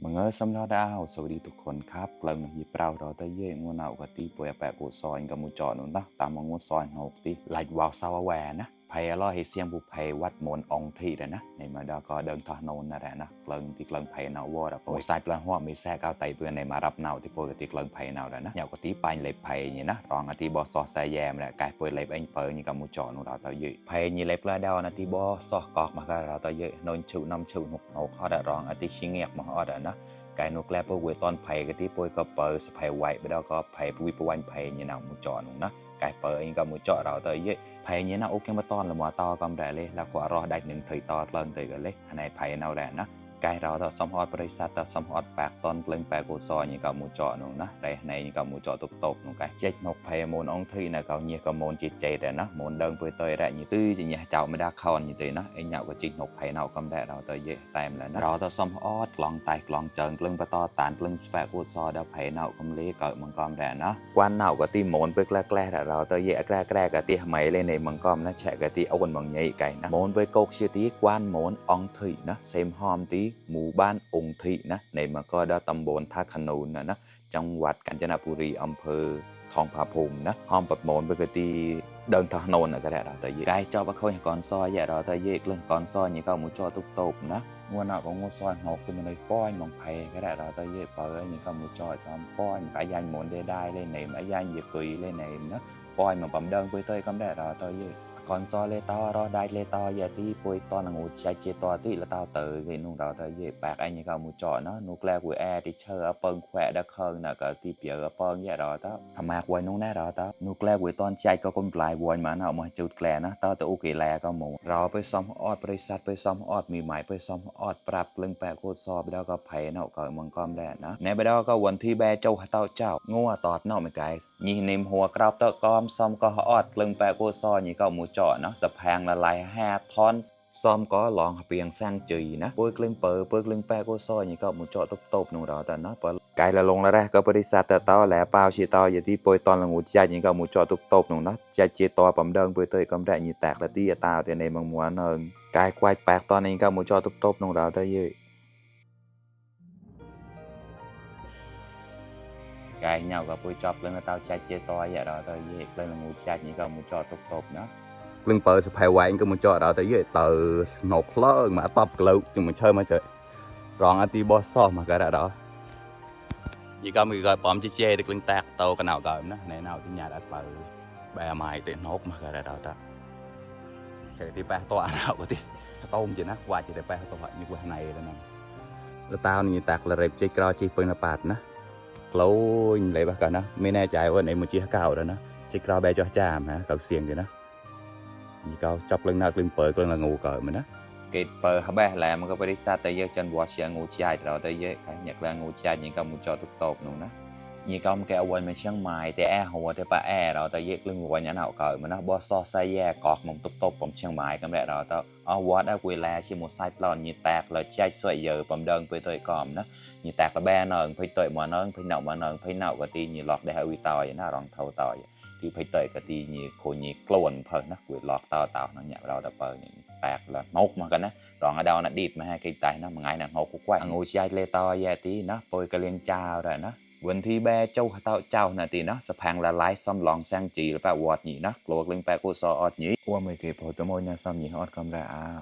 มึงสำนักดาวสวัสดีทุกคนครับกลางยี่เปล่าเราแต่เย่งวนเอากตีป่วยแปะกูซอยกับมูจอนุนนะตามมงวนซอยหกตีไลท์วาวซาวแวร์นะไพ่ล่อให้เสียงบุพเพวัดมนองทีเลยนะในมาดาก็เดินทางโนนนั่นแหละนะกลางที่กลางไพ่นาววอร์โอ้ยสายปลาหัวไม่แทรกเอาไตเพื่อนในมารับเนาที่ป่วยกตีกลางไพ่นาวแล้วนะอยากกตีไปเลยไพ่เนี่ยนะรองกตีบอสซอสายแยมแหละกายป่วยเลยเองเปิดนี่กับมูจอนุนเราแต่เย่ไพ่เนี่ยเลยปลาดาวนะที่บอสซอกอกมาก็เราแต่เย่นนชูน้ำชูหกหกเขาได้รองอติชิงเงียกมาเขาได้นะกายนกแลปวยตอนไผ่กที่ป่วยก็เปิดสะพายไว้ไปแล้วก็ไผ่วิปวันไผ่เนี่ยนะมูจอนุนนะกายเปิดเองก็มูจอเราแต่เย่ไผ่เนี่ยนะโอเคมาตอนละมัวต่อกำแดเลยแล้วก็รอได้หนึ่งถอยต่อเติมเตยกันเลยในไผ่เอาแดนะกายเราต่อสมฮอดบริษัทต่อสมฮอดแปกตอนเปล่งแปกโกซอยนี่ก็มูจอนุนนะได้ในนี่ก็มูจอตุบตบนุกายเจ็ดนกไผ่โมนองทีนะก็เนี่ยก็โมนจิตใจแต่นะโมนเดินไปเตยแดนี่ตื้อจะเนี่ยเจ้าไม่ได้คอนนี่เตยนะไอ้เนี่ยก็จิตนกไผ่เอากำแดเราเตยเย่แต่มแล้วนะเราต่อสมฮอดกลองไตกลองเจิงเปล่งประตอตานเปล่งแปกโกซอยดาวไผ่เอากำเลี้ยเกิดมังกรแดนะกวนเอาก็ตีโมนไปแกล้ๆแต่เราเตยเย่แกล้ๆก็ตีทำไมเลยในมังกรนะแฉกก็ตีเอาวันบางใหญ่ไก่นะโมนไปโกกเชียตีกวนโมนองทีนะเซมหอมตีหมู่บ้านองทีนะในมังกรดาวตำบลท่าขนูนนะจังหวัดกาญจนบุรีอำเภอทองผาภูมินะห้อมปัดโมนไปกตีเดินทางโนนก็ได้เราแต่ยี่ไกลเจ้าพระเขาอย่างก่อนซอยอย่าเราแต่ยี่เรื่องก่อนซอยนี่ก็มุจอตุกตบนะงัวหน้าของงัวซอยหอกขึ้นมาเลยป้อยมองไผ่ก็ได้เราแต่ยี่เปิดนี่ก็มุจอจอมป้อยกายันโมนได้เล่นในอายันเหยียบกุยเล่นในนะป้อยมันปั๊มเดินไปเตยก็ได้เราแต่ยี่ก่อนซอยเลยต่อรอได้เลยต่ออย่าที่ป่วยตอนงูใช้เจตอที่ละต่อเตยเลยนุ่งเราแต่ยี่แปลกไอ้นี่ก็มุจอเนาะนุกแรกกุยแอร์ที่เชื่อเปิงแขวะดักเคิงน่ะก็ที่เปียกเปิงแย่เราแต่ทำไมกุยนุ่งแน่เราแต่นุกแรกกุยตอนใจก็คนปลายวนมาเอามาจุดแกลนะต่อแต่โอเคแลก็หมูเราไปซ้อมออดบริษัทไปซ้อมออดมีหมายไปซ้อมออดปรับเรื่องแปลกโคตรซอไปแล้วก็ไผ่เนาะก็มังกรแดดนะในไปแล้วก็วันที่แบเจ้าเต้าเจ้างัวตอดเนาะไม่ไกลยี่เนมหัวกราบเตะกอมซ้อมก็ออดเรื่องแปลกโคตรซอนี่ก็หมูเจาะเนาะสะแพงละลาย5 ท่อนซ้อมก็ลองเปียงแซงจีนะปุ้ยกลึงเปิดปุ้ยกลึงแปะก็ซอยนี่ก็มุจอตบๆนุ่งเราแต่นะปไกลละลงแล้วแหละก็บริษัทแต่ต่อแหละเปล่าชีต่ออย่าที่ปุ้ยตอนละงูใจนี่ก็มุจอตบๆนุ่งนะใจเจตอปั๊มเดิงปุ้ยเตยก็ได้ยี่แตกละที่ตาแต่ในบางมัวเนิงกายควายแปลกตอนนี้ก็มุจอตบๆนุ่งเราแต่เยอะกายเหงากับปุ้ยจอบเรื่องเตาใจเจตออย่าเราแต่เยอะเรื่องละงูใจนี่ก็มุจอตบๆเนาะเรื่องเปิดสะพายไว้ก็มุจอเราแต่เยอะเตอหนกเลิกมาตบกระลุกจึงมันเชื่อมาเจอรองอันตีบอสซอมาก็ได้đó chỉ có mình gọi bom chia được linh tạc tàu cái nào gọi nó này nào thì nhà đã bờ bè mài tiền nốt mà cái đó ta cái thì ba toa nào có thì tôm chỉ nó qua chỉ để ba toa như qua này đó nè là tao như tạc là rệp chơi cro chơi pin là bạt nó lâu lại ba cả nó mấy nay chạy qua này một chiếc cao đó nó chơi cro bè cho chàm hả cầu xiềng vậy nó như cao chọc lưng nào lưng ปิดlưng là ngủ cởi mình á cái bờ hả bè làมันก็บริษัทแต่เยอะจนวัวเชียงูใจเราแต่เยอะอยากลางูใจยิ่งก็มุจอตุกตบหนูนะยิ่งก็มันแกเอาวันมาเชียงใหม่แต่แอหัวแต่ปะแอเราแต่เยอะเรื่องวัวยันเอาเกิดมันนะบอสซอไซแย่กอกมงตุกตบผมเชียงใหม่ก็ได้เราแต่เอาวัดเอากุยแลชิมูไซปลอนยิ่งแตกเลยใจสวยเยอะผมเดินไปตัวก่อมนะยิ่งแตกละแบนเนิงไปตัวมาเนิงไปเหนามาเนิงไปเหนาก็ตียิ่งหลอกได้เอาวิตอยน่ารองเท่าต่อยที่ไปเตยก็ตีนี่โคนี่กลวนเพลินนะกุยหลอกต่อนั่นเนี่ยเราแต่เปิดนี่แตกละนกมากันนะรองเอาน่ะดีดมาให้ไกลๆนะมันไงน่ะงกกว่างูใจเลตอยแย่ตีนะปอยกระเลียงเจ้าได้นะวันที่แบเจ้าเจ้าน่ะตีนะสะพังละลายซ้ำลองแซงจีแล้วแปะวอดนี่นะกลัวกลึงแปะกูซออดนี่ว่าไม่เก็บพอตัวโมยนะซ้ำนี่ฮอดคำได้อ้าว